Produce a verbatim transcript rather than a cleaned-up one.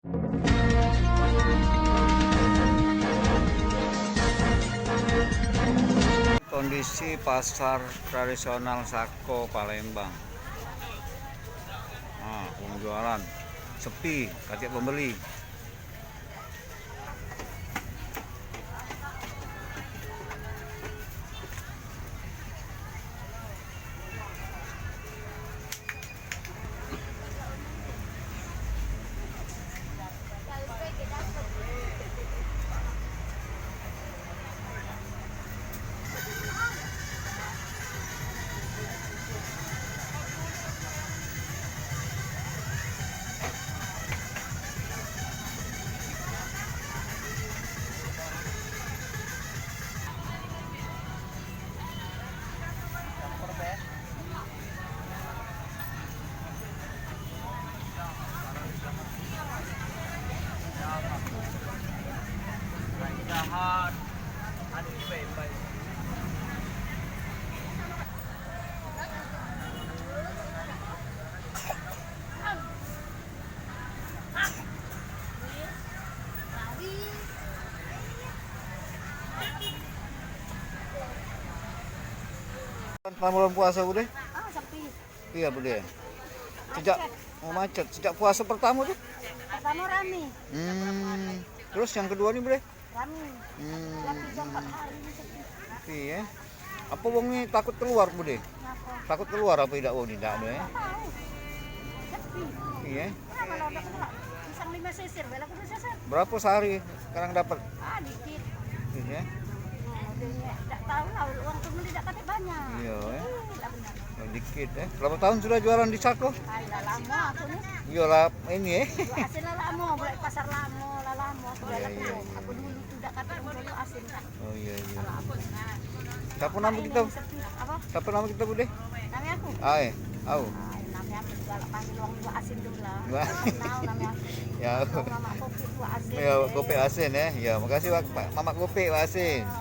Kondisi pasar tradisional Sako Palembang. Nah, wong jualan sepi, katek pembeli. Selama bulan puasa, Bude? Ah, sepi. Iya, Bude. Sejak, macet. Oh, macet. Sejak puasa pertama tuh? Pertama rame. Hmm. Terus yang kedua nih, Bude? Rame. Hmm. Yang tiga, empat hari ini sepi. Sepi, ya. Apa wong ni takut keluar, Bude? Kenapa? Takut keluar apa idak wong ni, idak ada, ya? Tahu. Sepi. Iya. Nah, kalau ada pula pisang lima sisir, bela kudu sisir. Berapa sehari sekarang dapat? Ah, dikit. Iya. Nah, dia tak tahu lah, uang tu beli tak kate banyak. Iya, eh. Dikit lah benar. Oh, dikit, eh. Berapa tahun sudah jualan di Sako? Ai, lah lama aku ni. Iyalah, ini, eh. Buat hasil lah lama, buat pasar lama lah lama. Aku jualan dulu. Aku dulu tu dak kate wong dulu asin kan. Oh, iya, iya. Kalau aku, nah, siapa nama kita? Ini sepi. Apa? Siapa nama kita, Bude? Nama aku? Ai, au. Ai, nama aku juga lah, panggil wong buat asin dulu lah. Wah. Kenal nama aku. Ya. Wong Mamak Kopi buat asin. Ya, Kopi Asin, ya. Ya, makasih, Pak, Mamak Kopi buat asin. Ya.